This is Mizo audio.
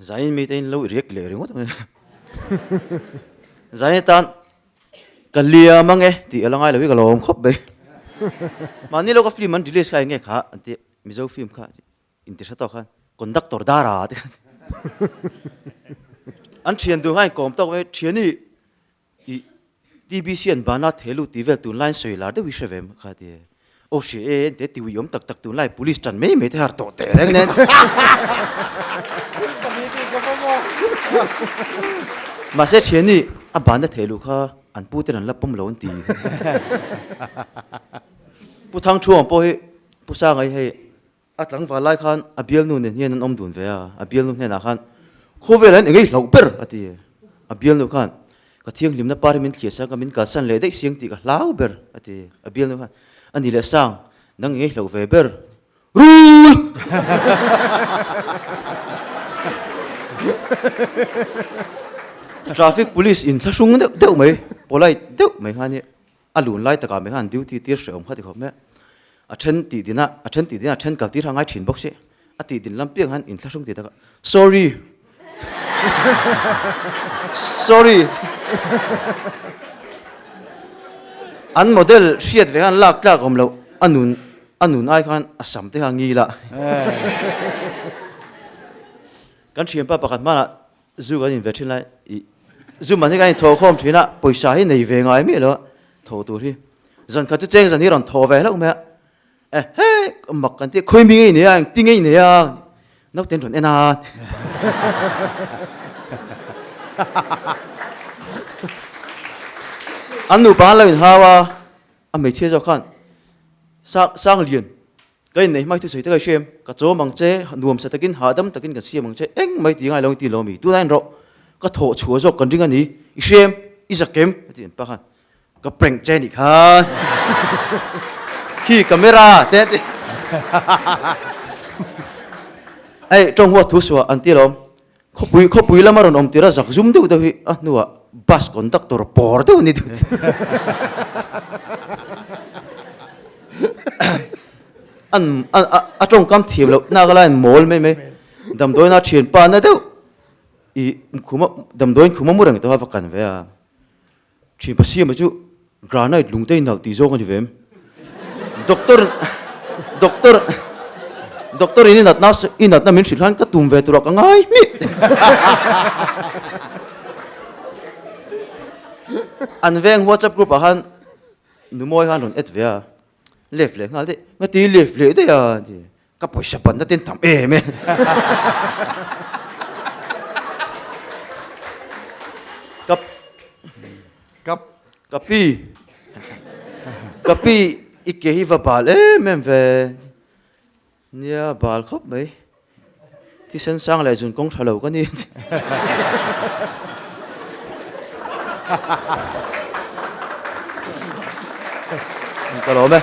Zain mite in lo react leh ringawt ang e. Zain atan ka liam ang e tih a la ngai lo hi ka lawm khawp mai. Mahni lo ka film an release kha eng nge kha an ti Mizo film kha inti hre tawk khan conductor dara te khan an thian duh kha inkawm tawk mai thiani I TBC an bana thelu tih vel tunlai an sawi lar deuh hi hre ve kha ti e. Aw hria e ente ti ui awm tak tak tunlai police tan mai mai te har tawh teh reng nen. Mahse thiani a bana thelu kha an pu ten an la pawm lo an ti. Pu Thangthuam pawh hi Pu Sanga hi hei A tlangval lai khan a bialnu nen hian an awm dun ve a, a bialnu hnenah khan, Khawvel an engei hlauh ber! a ti. A bialnu khan, Ka thianghlimna par hi min thliah sang ka min kalsan leh daih siang tih ka hlau ber! a ti. A bialnu khan, A ni leh sang, nang engei hlauh ve ber? Rul! Traffic police inthlahrung deuh deuh mai, polite deuh mai khan hi A lun lai takah mai khan duty tir hrehawm kha ti khawp mai a, a then tih din a, a then tih din a, a then kal tir kha ngai thin bawk si, a tih din lam piang khan inthlahrung ti takah sorry sorry an model hriat ve khan lak tlak awm loh a nun a nun ai khan a sam te kha ngil a kan thianpa pakhat hmanah Zu kan in ve thin lai i zu man hi kan in thaw khawm thin a, pawisa hi nei ve ngai miah lo a, thaw tur hi zan khat chu cheng zan hi rawn thaw ve hlauh mai a, e he mak kan ti a, khawi mi ngei nei a, engti ngei nei a, naute an rawn en a. An nupa an lo inhau a, a hmeichhia zawk khan sang sang lian Ka inneih hmai thusawi te ka hriam, ka chawm ang che, nuamsa takin, hahdam takin kan siam ang che, eng mai ti ngai lo ti lo mi, tunah in rawh, ka thawh chhuah zawk kan ring a ni, i hriam, i zakem, a ti an pa khan, ka prank che nih khan, khi camera te a ti, hei tawng huat thu suah an ti alawm, khawpui khawpui lama rawn awm tir a zak zum deuh deuh hi a hnuah bus conductor pawr deuh a ni deuh. An a tawngkam thiam loh nak alai mawl mai mai damdawiin a thianpa na deuh i khuma damdawiin khuma mu reng tawh a va kan ve a thianpa siama chu granite lung te inalh tih zawng a ni ve em doctor doctor doctor in i natna i natna min hrilh khan ka tum ve turah ka ngai hmih an veng whatsapp group ah khan Numawi khan rawn et ve a, lef leh nghal daih, ngati lef leh daih a ti, ka pawisa panna ten tam em e. Ka ka ka pi ka pi i ke hi va bal em em ve, nia bal khawp mai, thisen sang leh zun kawng tha lo ka ni. Ka lawm e.